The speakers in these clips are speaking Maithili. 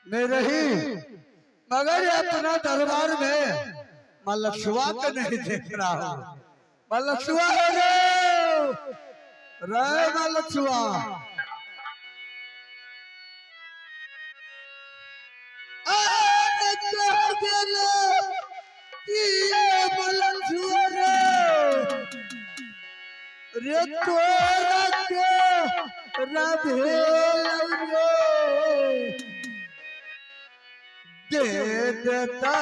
नहीं रही, मगर अपना दरबार में मलसुआ को नहीं देख रहा हूँ। मलसुआ रे रे मलसुआ, मलसुआ रे रे तोरा के राधे रे दे देता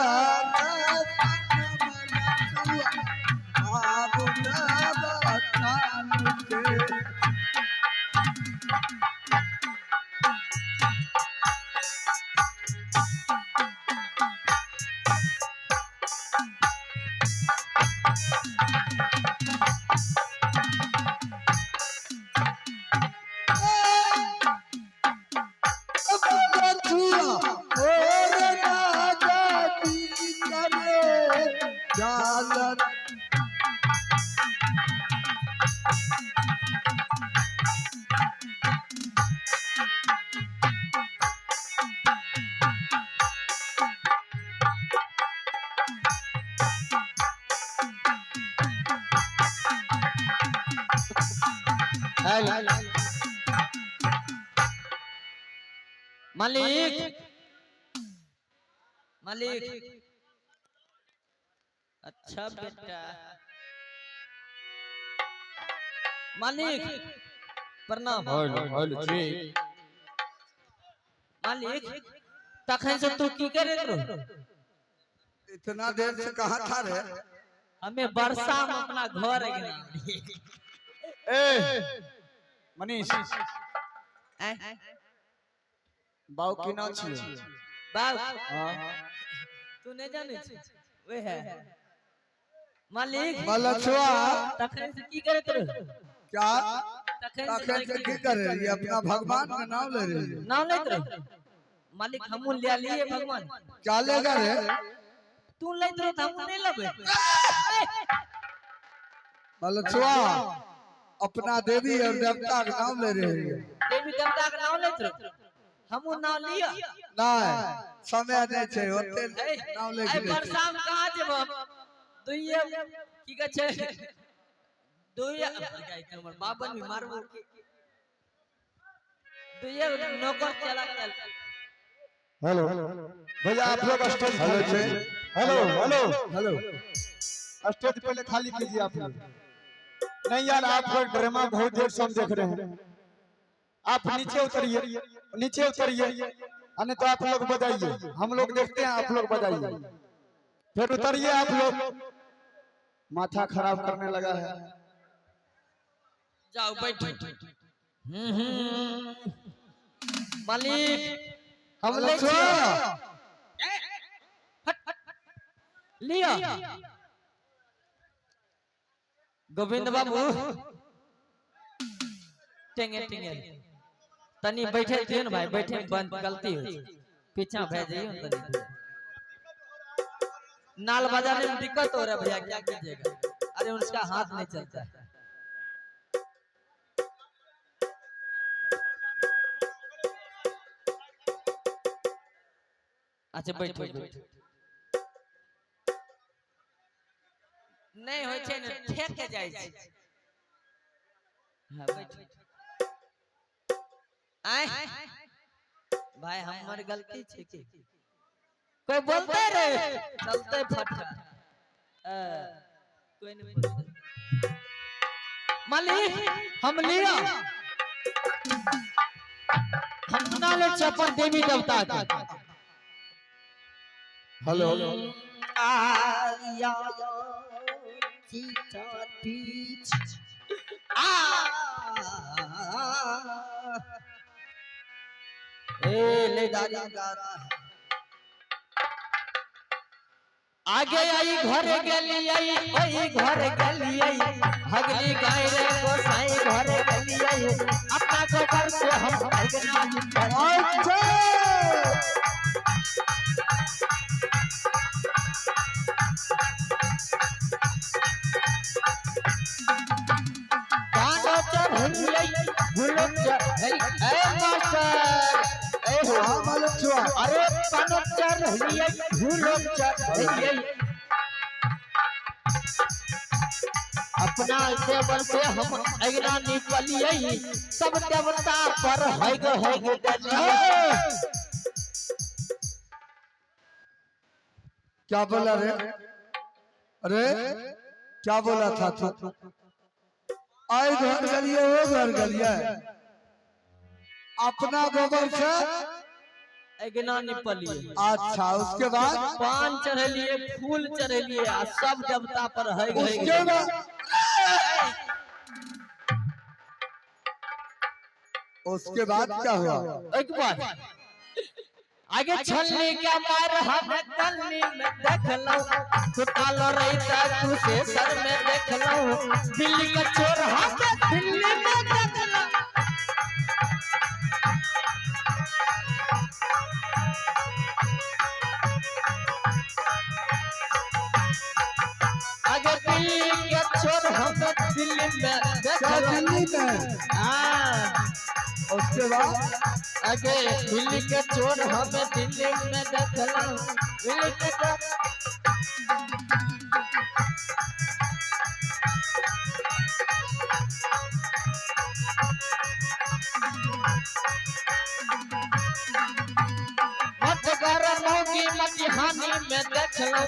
मालिक, मालिक, अच्छा बेटा, मालिक प्रणाम। मालिक तखन से तू की करैत रहो? इतना देर से कहाँ था रे? हमें वर्षा में अपना घर गेल। ए मनीष बाऊ की नाम छियै? बाबू हाँ। तू नहीं जाने छी? वे है मालिक। मलछुआ तखन से की करैत रहो? क्या तखन तखन से से की करे रही? अपना भगवान का नाम ले रही है। नाम लेत रहो मालिक, हमू ले लिए भगवान। क्या लेगा रे? तू लेत रहो त हमू नहीं लेबै। मलछुआ अपना देवी और देवता का नाम ले रही है। देवी देवता के नाम लेत रहो, हमू नाम लिया। नहीं समय नहीं छै ओते नाम ले ए के छै। वर्षा में कहाँ जेब हम? दुइये की कहै छै, दुइये हमर बाबन भी मारबो, दुइये नौकर चला गेल। हेलो भैया, आप लोग स्टेज हेलो खाली छै। कीजिए। हेलो हेलो हेलो स्टेज पहले खाली कीजिए आप लोग। नहीं यार, आप लोग ड्रामा बहुत देर से हम देख रहे हैं। आप नीचे उतरिए, नीचे उतरिए, नहीं तो आप लोग बजाइए, हम लोग देखते हैं, आप लोग बजाइए, फिर उतरिए आप लोग। माथा खराब करने लगा है। जाओ बैठो। मालिक हम ले मलछुआ लिया गोविंद बाबू टेंगे टेंगे तनी बैठे दियो ने भाई, बैठे में बंद गलती हो पीछा भए जाइयो ने तनी। नाल बजाने में दिक्कत हो रहा है भैया, क्या कीजिएगा? अरे उसका हाथ नहीं चलता है। अच्छा बैठो बैठो, नहीं होइ छै ने, ठेक के जाइ छै। हाँ बैठो। आय भाई, हमर गलती छै की कोई बोलते रे चलते फटा कोई नहीं बोलते। मालिक हम लिया, हम ना ले अपन देवी देवता के। हेलो आया पीछ आ ए ले दारी गाता है। आगे आई घर गेलियै ओई घर गेलियै, हगली गाय रे गोसाई घर गेलियै, अपना गोबर से हम अगना निपलियै। अच्छा। कानो चढ़लियै भूलो चढ़लियै। ए मास्टर ए हो। हाँ मलछुआ। अरे कानो चढ़लियै भूलो चढ़लियै, अपना देवर से हम अगना निपलियै, सब देवता पर हैग हैग देलियै। क्या बोला रे? अरे क्या बोला था तू? आई घर गलिए वो घर गलिए, अपना गोबर से अगना निपलियै। अच्छा, उसके बाद पान चढ़लियै फूल चढ़लियै आ सब देवता पर हैग हैग उसके बाद उसके बाद क्या हुआ? एक बार आगे छलनी के मार हम कलनी में देखलौं, कुत्ता लड़ैता कुशेश्वर में देखलौं, दिल्ली के चोर हम दिल्ली में देखलौं। आगे दिल्ली के चोर हम दिल्ली में क्या देखलौं। दिल्ली में? हाँ। उसके बाद आगे दिल्ली के चोर हम दिल्ली में देखलौं, दिल्ली के चोर। मत गर मौगी मटिहानी में देखलौं,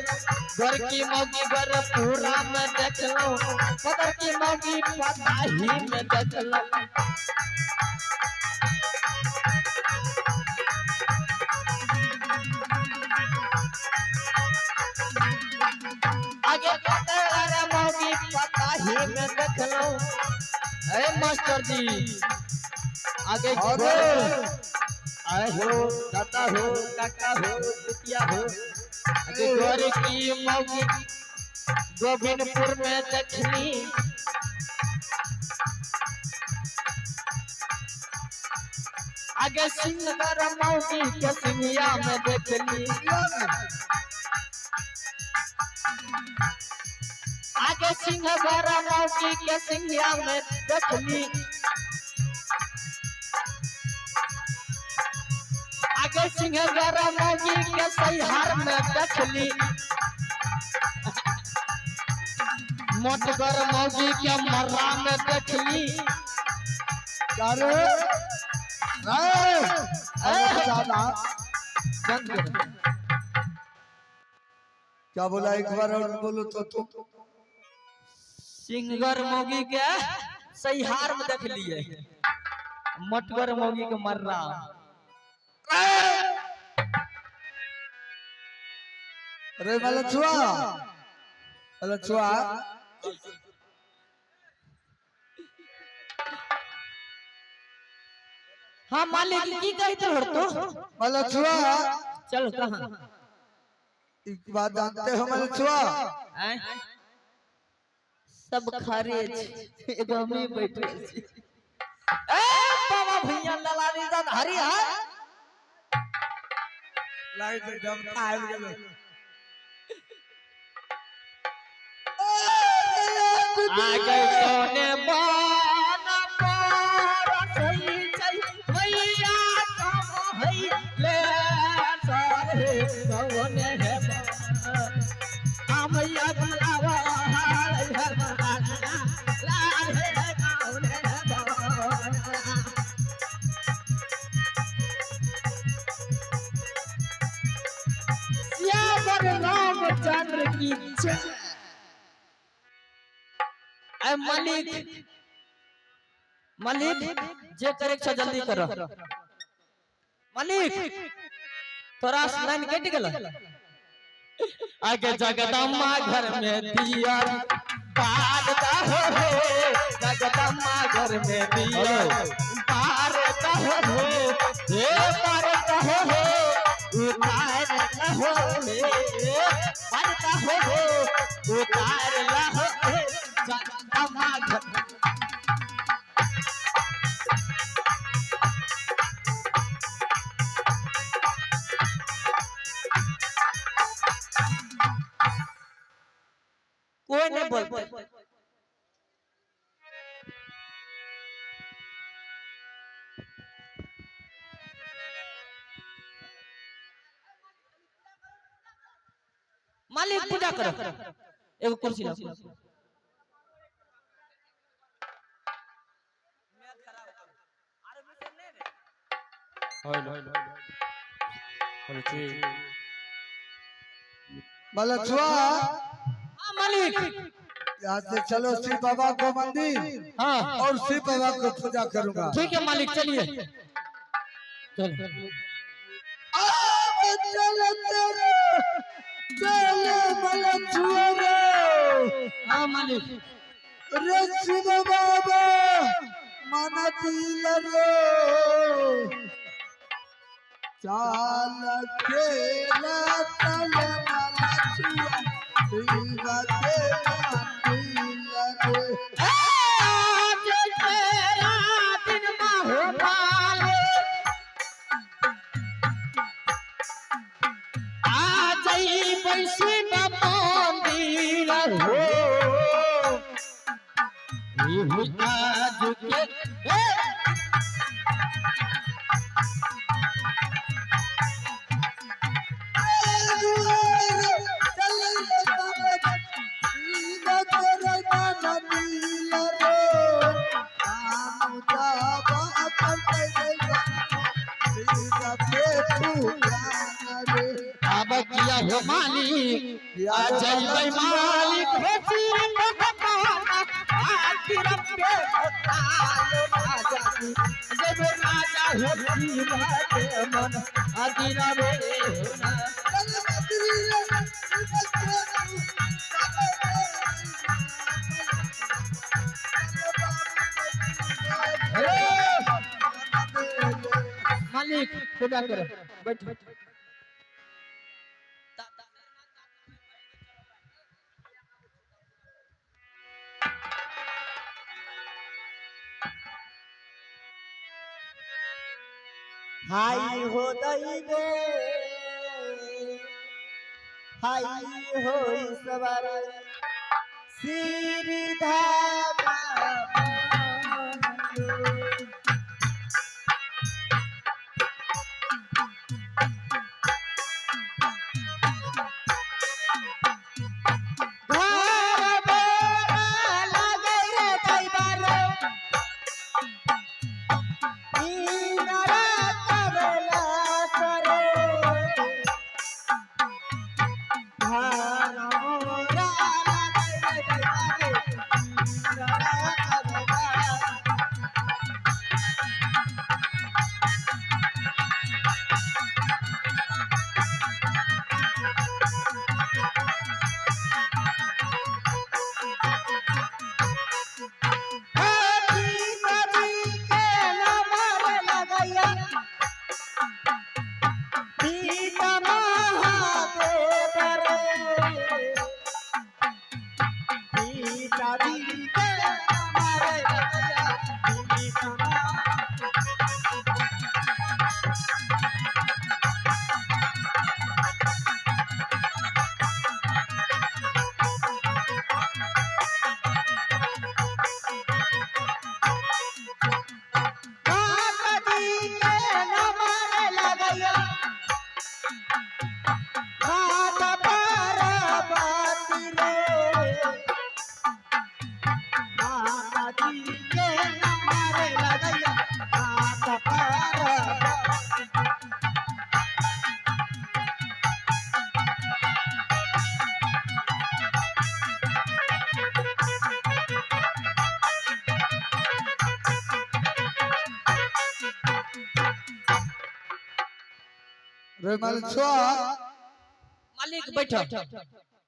गर की मौगी गरपुरा में देखलौं, पदर की मौगी पताही में देखलौं। आगे पदर मौगी पताही में देखलौं। ए मास्टर जी आगे अरे आए हो दादा हो काका हो बिटिया हो। आगे गोर की मौगी गोविंदपुर में देखनी, आगे सिंगर मौगी के सिंगिया में देखनी, आगे सिंहगर मौगी के सिंगिया में देखनी, आगे सिंहगर मौगी के सैहार में देखली, मोटगर मौगी के मर्रा में देखली। क्या रे? अरे दादा बंद करो। क्या बोला एक बार और बोलो तो तुम। सिंगर मौगी के सैहार में देख लिए, मोटगर मौगी के मर्रा। अरे मलछुआ मलछुआ हाँ मालिक की कहते हो तो? मलछुआ चल कहाँ एक बात जानते हो मलछुआ? आँय? सब खारे छी, एगो हमही बैठल छी। ए बाबा भैया ललानी जान हरि हर। लाइट जमता आबि गेलै। आगे सोने बान परसै छै मैया कहै ले सरे सोने हे आ मैया बुलावा लाल हे कौने बान। सियावर रामचंद्र की जय। ए मालिक मालिक जे करे के छौ जल्दी करो। मालिक तोरा से लाइन कटि गेल। आगे जगदम्बा घर में दिया बारता हो, जगदम्बा घर में दिया बारता हो, हे बारता हो, उतार लहो हे, पर्दा हो हो उतार लहो हे, चंदा माखन। कोई नहीं बोलते। मालिक पूजा करो, एगो कुर्सी लाओ। मलछुआ हाँ मालिक। यहाँ से चलो शिव बाबा को मंदिर। हाँ और शिव बाबा को पूजा करूंगा। ठीक है मालिक, चलिए चलो। अब चल तेरे चले मलछुआ रे। हाँ मालिक। रे शिव बाबा मन दिल रे चाल खेला तल मलछुआ शिव के मंदिर रे। आज तेरा दिन हो मालिक, आ जाई बैसी मंदिर हो, आज के ए! अब किया हो मालिक, आ जाई मालिक हो सिर भगवान, आरती रब के राजा जब राजा हो शिव के मन आदि रवे। मालिक पूजा करो, बैठो। हाय हो दैवे, हाय हो ईश्वर श्री धामा। घर बेरा लागै रे दैबारो, इनरा कबला करे। घर मोरा लागै रे दैबारे, इनरा कबला। सीता जी के नमर लगैया, सीता महादेव रे। सीता जी के नमर लगैया, सीता महा। माता जी के नमर लगैया, माता पार्वती रे। माता जी के नमर लगैया, माता पार्वती। रे मलछुआ मालिक बैठो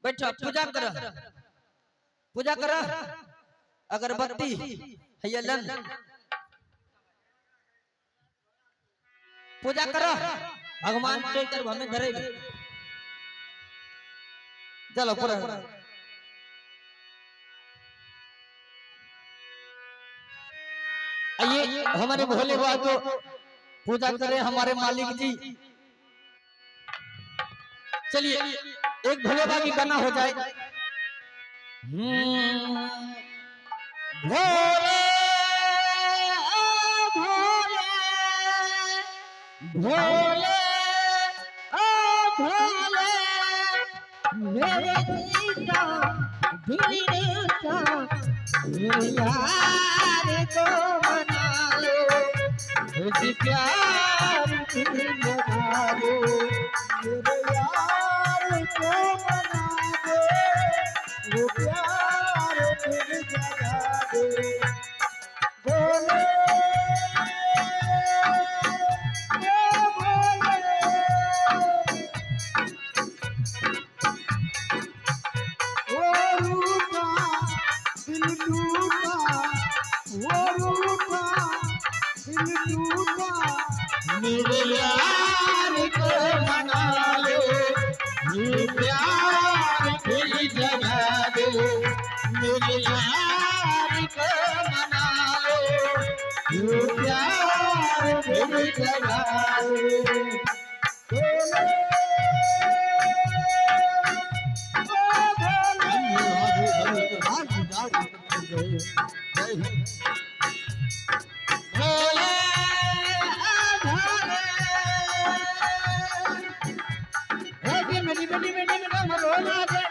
बैठो, पूजा करो पूजा करो। अगरबत्ती है लन, पूजा करो। भगवान तो कर हमें धरे। चलो पूरा आइए हमारे भोले बाबा को पूजा करें हमारे मालिक जी। चलिए एक भोले बाबा की गाना हो जाए। भोले भोले भोले ओ भोले मेरे जीता दिल का यार को मना लो, उस प्यार की मना लो, मेरे यार को मना दे, वो प्यार फिर जगा दे। भोले ओ भोले, ओ रूपा दिल टूटा, वो रूपा दिल टूटा, मेरे यार को मना लो, ये प्यार फिर जगा दो, मेरे यार को मना लो, ये प्यार फिर जगा दो। भोले ओ भोले। भोले भोले हे मेरी बेटी बेटी बेटा रोना दे।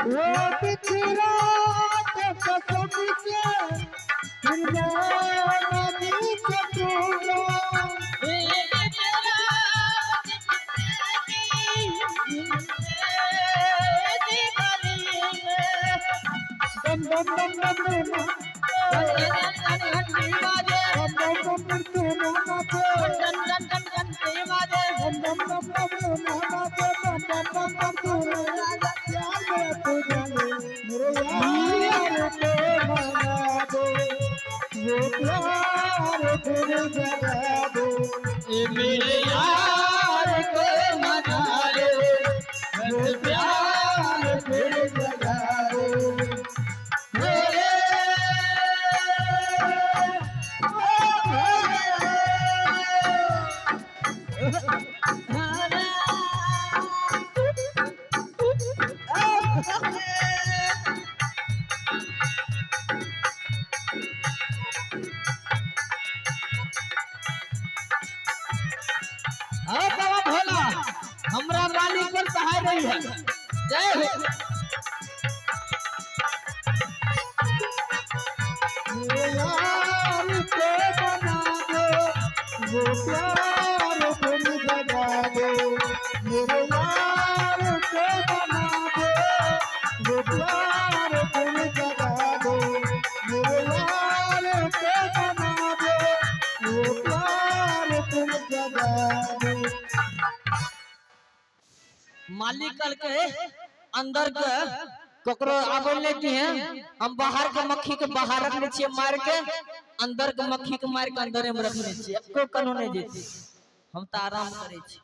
वो बिछड़ा तो कसम से, फिर मैं नहीं सकूंगा। बम बम बम बम बम बम बम बम बम तू नाचे, बम बम बम बम नाचे, बम बम बम बम तू नाचे। प्यार मेरा तू जाने, मेरे यार को मना दे, वो प्यार फिर जगा दे। मेरे यार को मना लो, वो प्यार फिर जगा दो। भोले ओ भोले। हाँ बाबा भोला, हमरा मालिक पर सहाय रही है। जय हो। मेरे यार को मना दो, वो प्यार फिर जगा दो। मेरे यार को मना दो, वो प्यार फिर जगा दो। मेरे यार को मना दो, वो प्यार फिर जगा दो। मालिक कल के अंदर के ककरो आबे नहीं दिए, हम बाहर के मक्खी के बाहर रखने छिए मार के, अंदर के मक्खी के मार के अंदर में रखने छिए, एको कनो नहीं देती। हम तो आराम करे छी।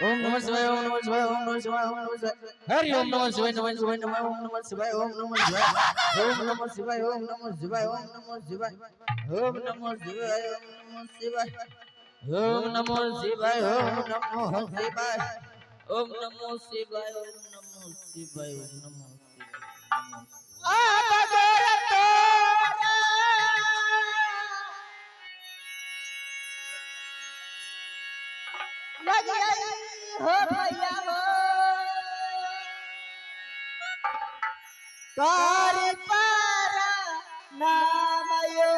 ओम नमः शिवाय, ओम नमः शिवाय, ओम नमः शिवाय, ओम नमः शिवाय। हरि ओम नमः शिवाय, नमः शिवाय, नमः ओम नमः शिवाय, ओम नमः शिवाय, ओम नमः शिवाय, ओम नमः शिवाय, ओम नमः शिवाय, ओम नमः शिवाय, ओम नमः शिवाय, ओम नमः शिवाय, ओम नमः शिवाय, ओम नमः शिवाय, ओम नमः शिवाय, ओम नमः हो भैया हो कर पारा नामयो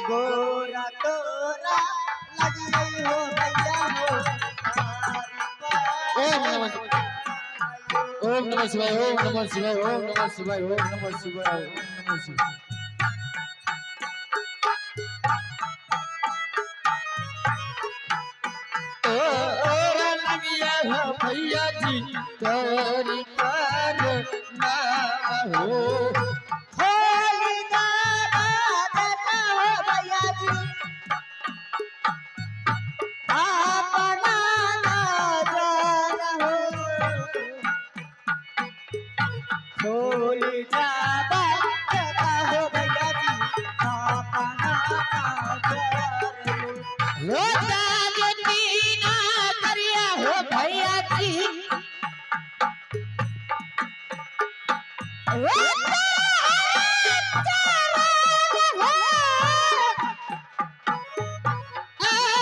गोरा तोरा लग गई हो भैया हो। ओम नमः ओम नमः शिवाय, ओम नमः शिवाय, ओम नमः शिवाय, ओम नमः शिवाय, ओम नमः शिवाय। ओ हो भैया जी तोरी पर नाम हो। होली दादा देता हो भैया जी अपना ना जाना हो। होली दादा देता हो भैया जी अपना ना जाना हो। हो दागती ना करिया हो भैया जी, हो अपना ना जाना हो।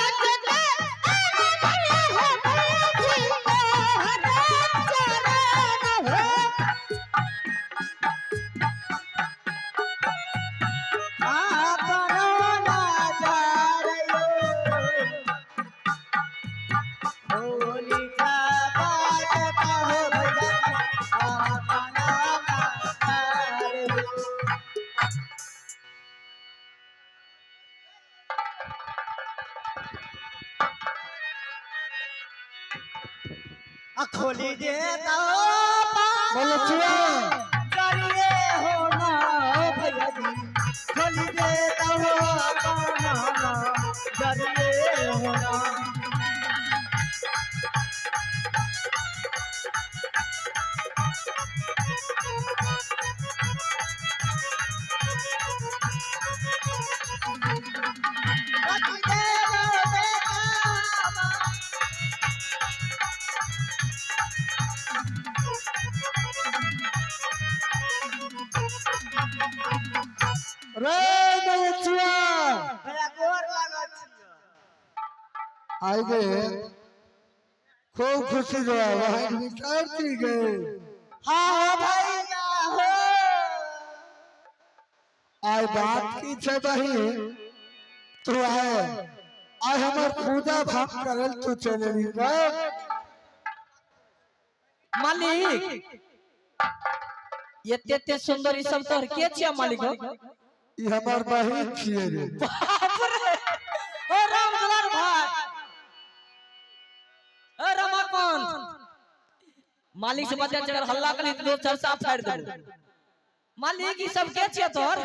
होली दादा देता हो भैया जी अपना ना जाना हो। आ खोली दे दो मलचुआ करिए हो ना भैया जी, खोली दे दो पाना करिए हो ना। रख दे दो बेटा। रे मलचुआ भैया गोर लागत छियो। आई गए, खूब खुशी जो है वहाँ विचारती गए। हाँ हो भैया हो। आय बात की छे बही, तू आए आय हमर पूजा भाग करल तू चले रे। मालिक एते एते सुंदर ई सब तोहर के छिया मालिक हो? ई हमर बहिन छियै रे। बाप रे, ओ राम दुलार भाई, ओ रमाकांत, मालिक से बच्चा चकर हल्ला करी तो दो चार सांप फाड़ देबो। मालिक ई सब के छिया तोहर?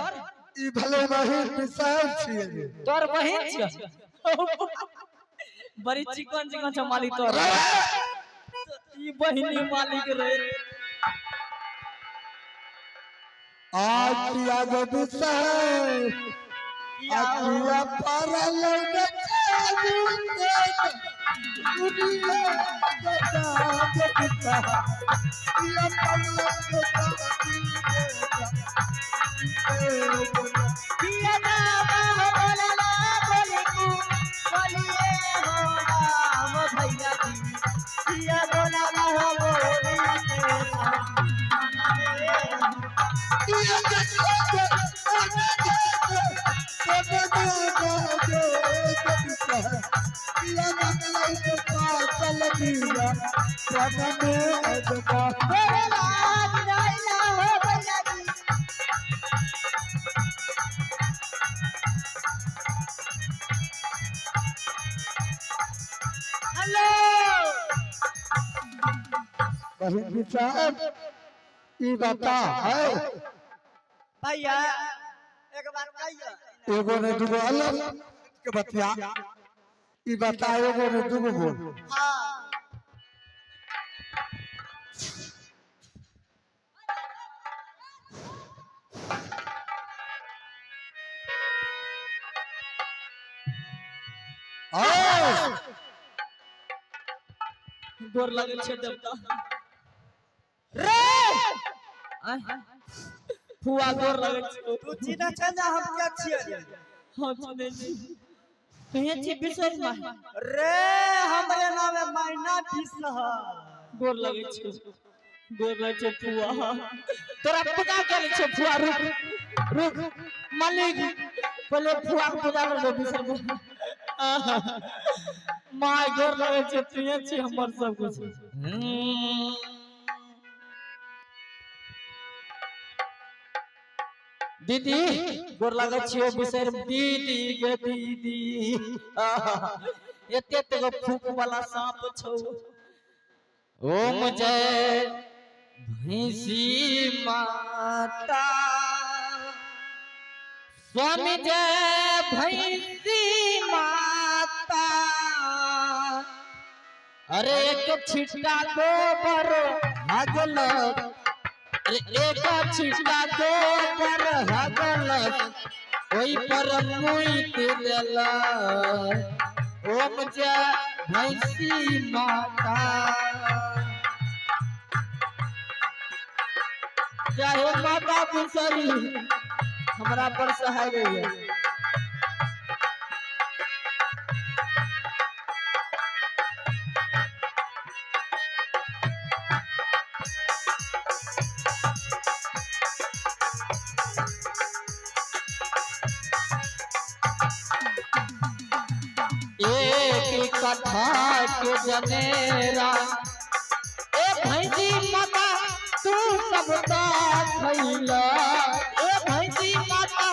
ई भले बहिन विशाल छियै रे। तोहर बहिन छिया? बड़ी चिकन चिकन छ मालिक तोहर ई बहिनी मालिक रे। आज किया गो विशाल अकिया पारा लौट किया नाम हो बोलला बोली कु बोलिए हो राम भैया जी, किया बोलला हो बोली के राम। गोरे लाज रैला हो भैया जी। हेलो ई बता है भैया एक बार कहियो। एगो ने दूगो अलग के बतिया, ई बता एगो ने दूगो बोल। हाँ आओ गोर लागल छै देवता रे। आय, फुआ गोर लागल छै। तू चिन्ह छै ना हम के छियै रे? हाँ चिन्है छी, कहिया छी बिसरि मा। रे हमरे नाम है मैना बिसह। गोर लगै छै, गोर लगै छै फुआ, तोरा पूजा करै छै फुआ। रुक रुक मालिक, पहिले फुआ के पूजा कर दो बिसर। माय गोर लगै छै, तुहे छी हमर सब कुछ। दीदी गोर लगै छियो बिसर दीदी गे दीदी। आहा, एते एते गो फूक वाला सांप छौ। ओम जय भैंसी माता, स्वामी जय भैंसी माता। अरे एक छिटा गोबर हगल, अरे एक छिटा गोबर हगल, ओई पर मुइत देला। ओम जय भैंसी माता। चाहे माता पुसरी हमरा पर सहाय रहिए। एक कथा के जनेरा, ए भैंसी माता तू सबका खैला, ए भैंसी माता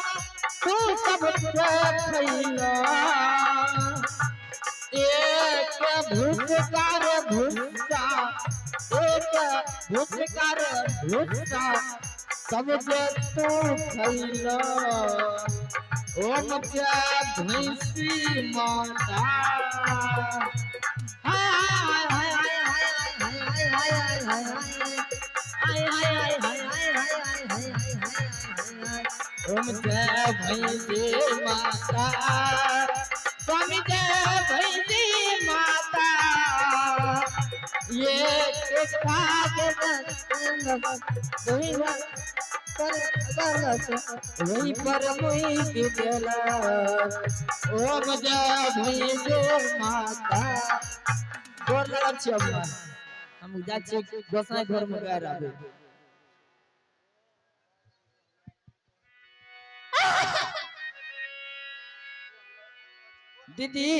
तू सबका खैला। एक भूसकार भूसा, एक भूसकार भूसा, सबके तू खैला। ओम जय भैंसी माता। हाय हाय हाय हाय हाय हाय हाय हाय हाय हाय हाय हाय हाय हाय। ओम जय भैंसी माता, स्वामी जय भैंसी माता। ये वही पर मुई देला। ओम जय भैंसी माता। गोर लगल छी अम्मा, हम जाइ छियै गोसाई घर में गारि आबै। दीदी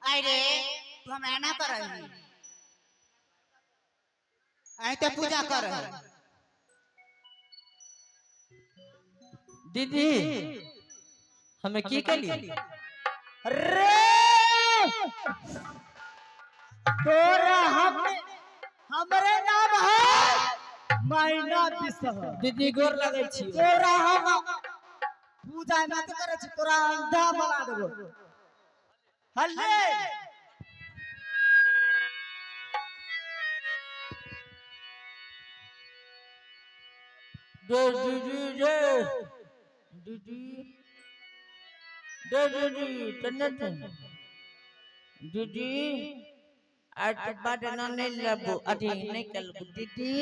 अरे तू हमरा एना कर अहीं तो पूजा कर। दीदी हमें की कली? रे तोरा हम हमरे नाम है मैना बिसह। दीदी गोर लगै छी। तोरा हम पूजा न करे छी, तोरा अंधा बना देबो। हल्ले दे दीदी दे दीदी दे दीदी तन्ने तन्ने दीदी आज बाद ना नहीं लेबो अथी नहीं कलबो दीदी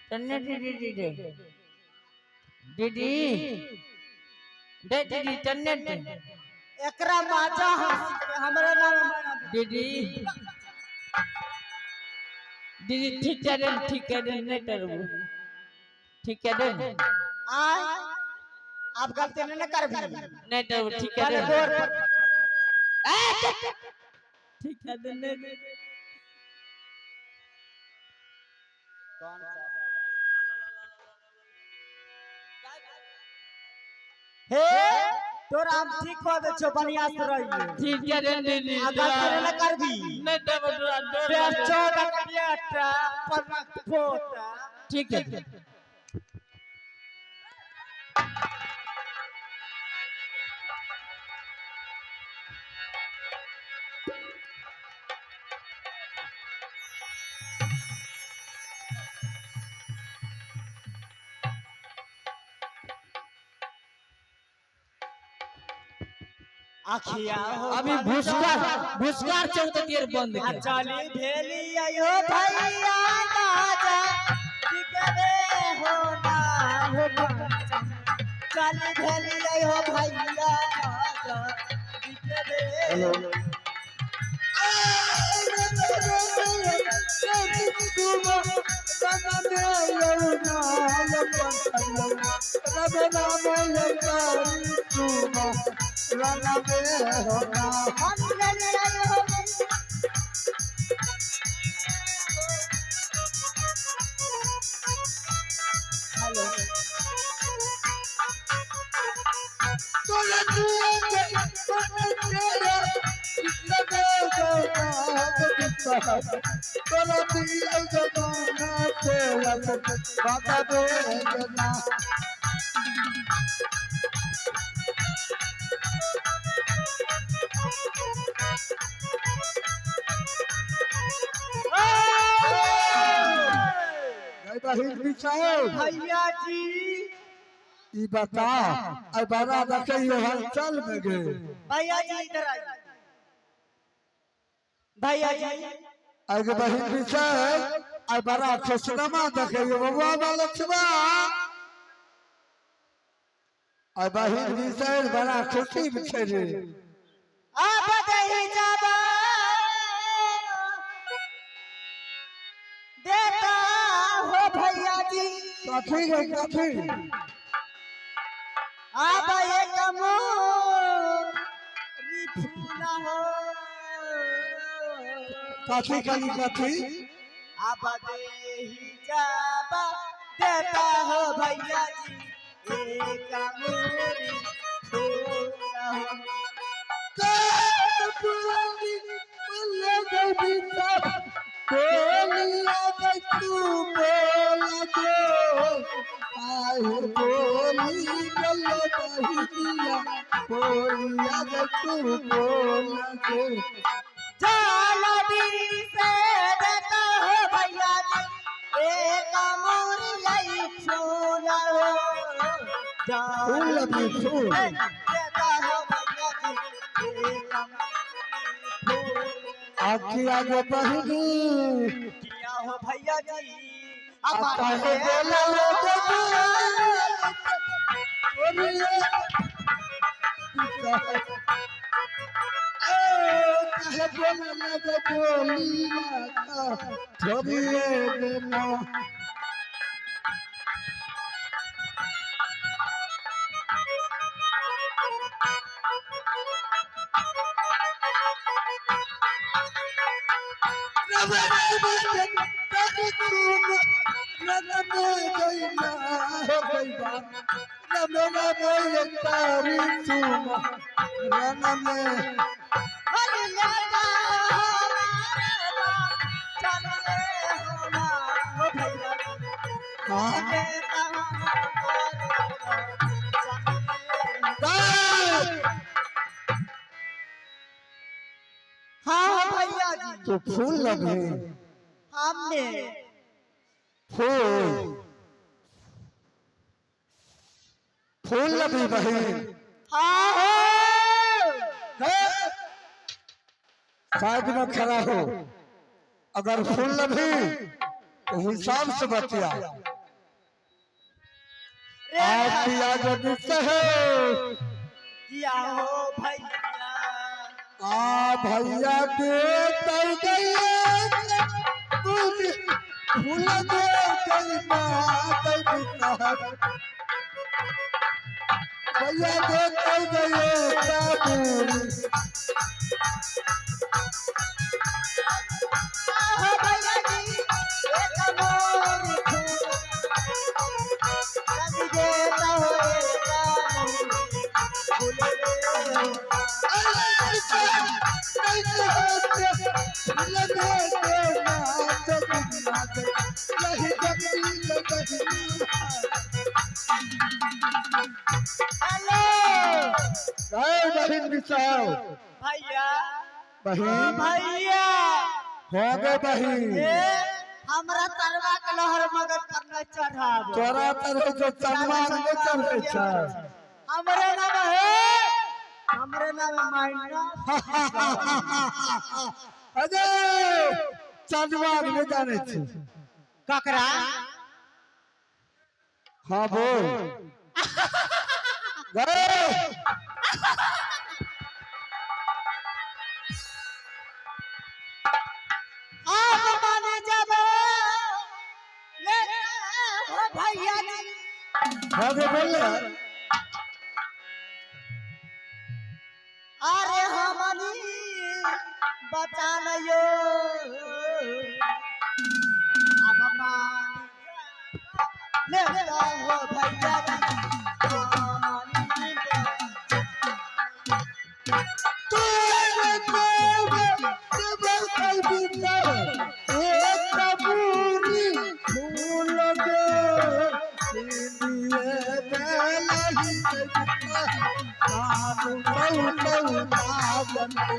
तन्ने दीदी दीदी दीदी दे दीदी तन्ने तन्ने एकरा माजा हम सिखबै, हमरे नाम है मैना बिसह। दीदी दीदी ठीक है ठीक है नहीं करबो ठीक है आय आप गलती नहीं न करबी। नहीं करबो ठीक है पहले गोर पर ठीक है नहीं। हे तोरा हम ठीक कऽ दै छियौ, बढ़िया से रहिए। ठीक है दीदी आ गलती नहीं न करबी। नहीं करबो तोरा डर लागै। 14 बेटा परक पोता। ठीक है। अखिया हो अभी भूसकार भूसकार चौक तेर बंद आ के चली भेली आयो भैया राजा दिगरे हो ना हो बच्चा। चली भेली आयो भैया राजा दिगरे हो। हम चली आयो भैया। तोरा दिल जमाना तेरा बाबा देना। भैया जी ई बता आई बड़ा देखियो हलचल में गे। भैया जी इधर आइए। भैया जी आगे बहिन विषय आई बड़ा खुशनमा देखियो बबुआ लक्ष्मा। आई बहिन विषय बड़ा खुशी में छै रे। आप दही जाबा देता हो भैया जी। कथी रे कथी? आप एक मोरी फूला हो। कथी कली कथी? आप दही जाबा देता हो भैया जी एक मोरी फूला हो। जालबी से देता हो भैया जी एक मोरी लाई फूला हो। फूल अभी फूल। देता हो भैया जी एक मोरी फूल। आखी आगे बहिनी किया हो भैया जी अब काहे बोला लो बोलिया हाँ भैया जी तो फूल लगे हमने फूल फूल लगी बहन। हाँ हो। साइड में खड़ा हो, अगर फूल लगी तो हिसाब से बतिया। आप पिया जो दिखते है किया हो भैया आ भैया दे तर गए तुझे फूल दे गई माँ भैया दे तर गए बाबू। हो भैया जी एक मोर फूल लग देता हो एक मोर फूल हेलो भैया बहिन भैया हो गए बहिन। ए हमरा तरवा के लहर मगज पर न चढ़ाब। तोरा तरह जो चनमा नहीं चढ़े छै। हमरे नाम है, हमरे नाम माइना। अरे चनमा नहीं जाने छी ककरा? हाँ बोल गए। आप माने जब ले हो भैया जी। हो गए बोल। अरे हमनी बचा लियो अब मान ले हो भैया जी। हमनी तू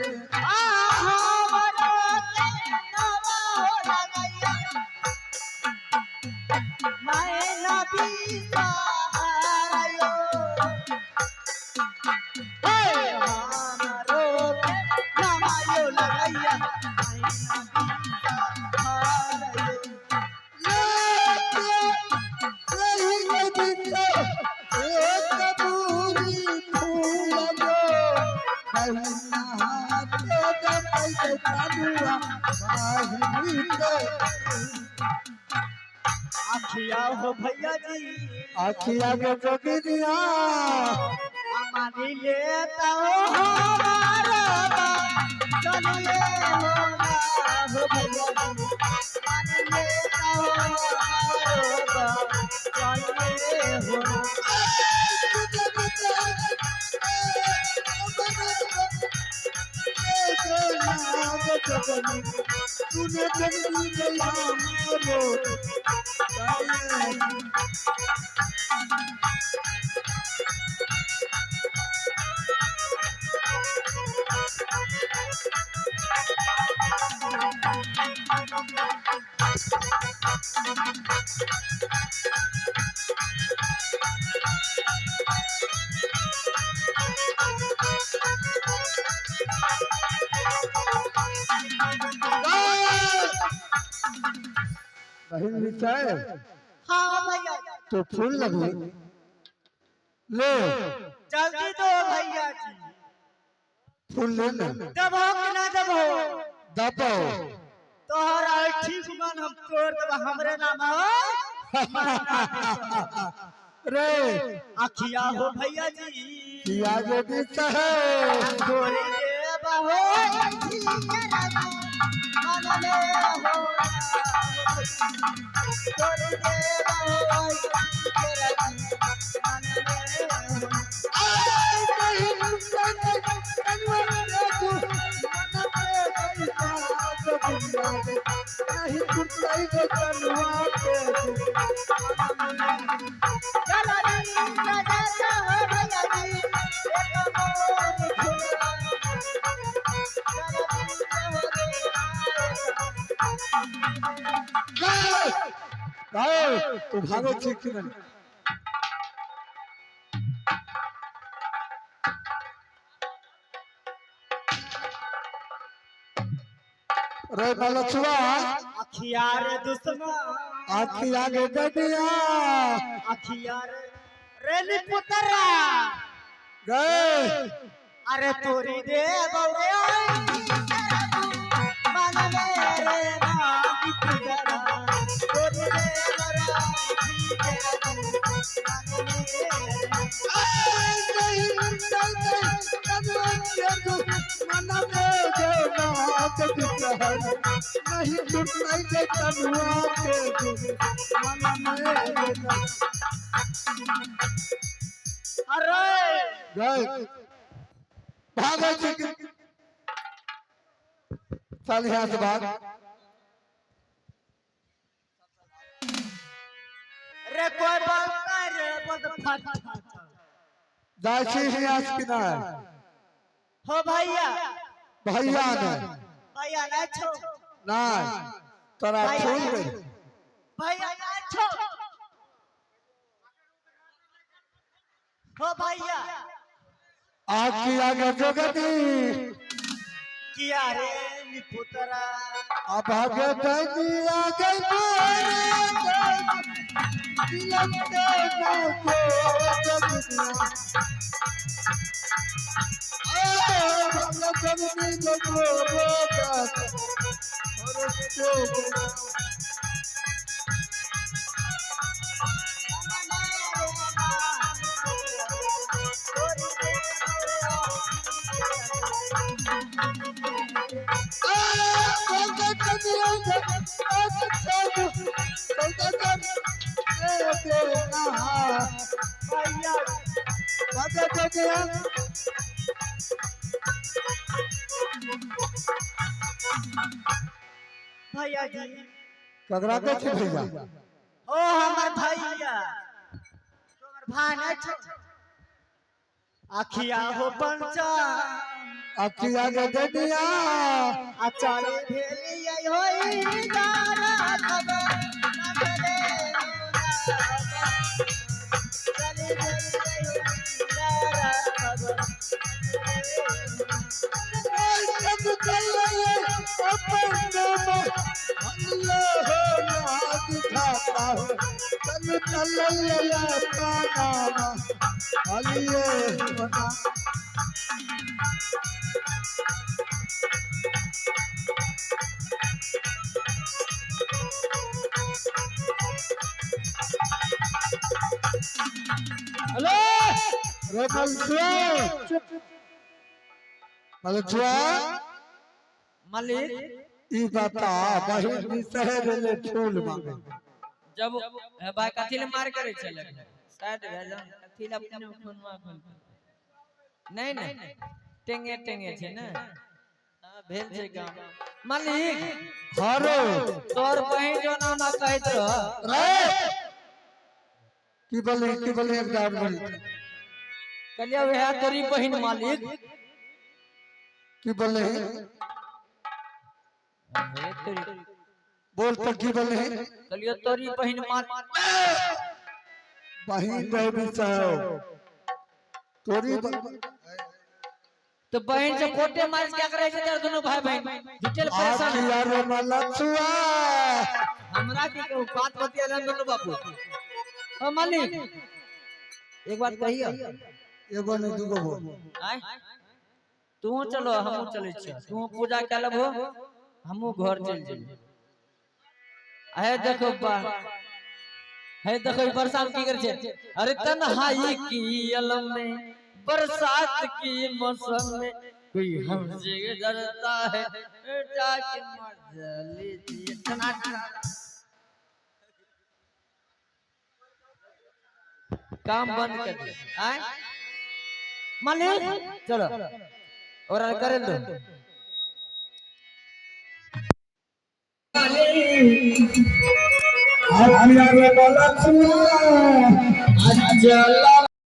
हमरो के नवा हो लगैया मैं नबी सहारायो हे हमरो के नवायो लगैया मैं नबी सहारायो। आखिया हो भैया जी आखिया के जोगिनिया हमारी लेता हो हमारा बा, चलिए हो ना हो भैया जी हमारी लेता हो हमारा बा, चलिए हो ना। तूने जगनी जला मारो बहन विचार हाँ भैया जी तो फूल लगे ले जल्दी दो भैया जी फूल लेना दबो कि ना दबो दबाओ तोहर ठीक मन हम तोड़ देब हमरे नाम हो रे आखिया हो भैया जी किया जो बीता है तोरे देब हो मन में हो तोरे देब हो मन में हो। चलो जी सजाता हो भैया जी एक मोर फूला। चलो जी हो गया। तो भागो ठीक कि नहीं रे बलचुआ अखिया रे दुश्मन आखी आगे दनिया अखिया रे रेली पुतरा गए अरे तोरी दे बौरे मन मेरे नाम पुतरा तोरी दे बौरे नहीं टूटने के तनुआ के मन में अरे गए भागो जी चल यहाँ से भाग रे कोई बोलता रे बोल तो फट फट। दासी ही आज किनार हो भैया भैया ने भैया ना छो ना तोरा छोड़ गई भैया ना छो हो भैया आखी आगे जगती किया रे निपुतरा अब आगे दनिया गई मोरे दिलक के ना को जगनिया ए भला जगनी जगो रोका और से भैया भैया जी कगरा के छी भैया ओ हमर भैया तोहर भाई नहीं छो अखिया हो पंचा अखिया के दुनिया आ चली भेलियै होई दारा खबर रखले हो राम। चली भेलियै होई दारा खबर सब चल अपन अल्लाह ना दिखाता हूँ चल चल अपना नाम अलिए बना। हेलो रे मलछुआ, मलछुआ, मालिक, ई बता बहिन शहर ले फूल मांगे। जब हे भाई कथी ले मार करे छले साइड भए जाओ, कथी ले अपने खूनमा खून नहीं नहीं टेंगे टेंगे छै ने। हाँ, भेल छै काम मालिक। हरो तोर बहिन जो नाम कहैत रह। रे की बोले, की बोले? एक दाम बोली। कहलियै वएह तोरी बहिन मालिक। की बोले? हे तोरी। बोल तो, की बोले? कहलियै तोरी बहिन माल बहिन रहे भी चाहो तोरी तो बहिन से कोटे मार क्या करे छै तेरे दुनू भाई बहिन डिटेल परेशान। आखिया रे मलछुआ। हमरा की कहू, बात बतिया दुनू बापू। ओ मालिक, एक बात कहियो। एगो नहीं, दूगो बोल। आय तू चलो, हमहू चलै छियै। तू पूजा कए लेबहो, हमहू घर चलि जेबै। हे देखो बा, हे देखो ई बरसात की करे छै। अरे तन्हाई की अलम में, बरसात की मौसम में कोई हमसे डरता है, जाके मजा लीजिए। काम बंद कर दे। आय मालिक, चलो और करे दो। आखिया रे मलछुआ। चला।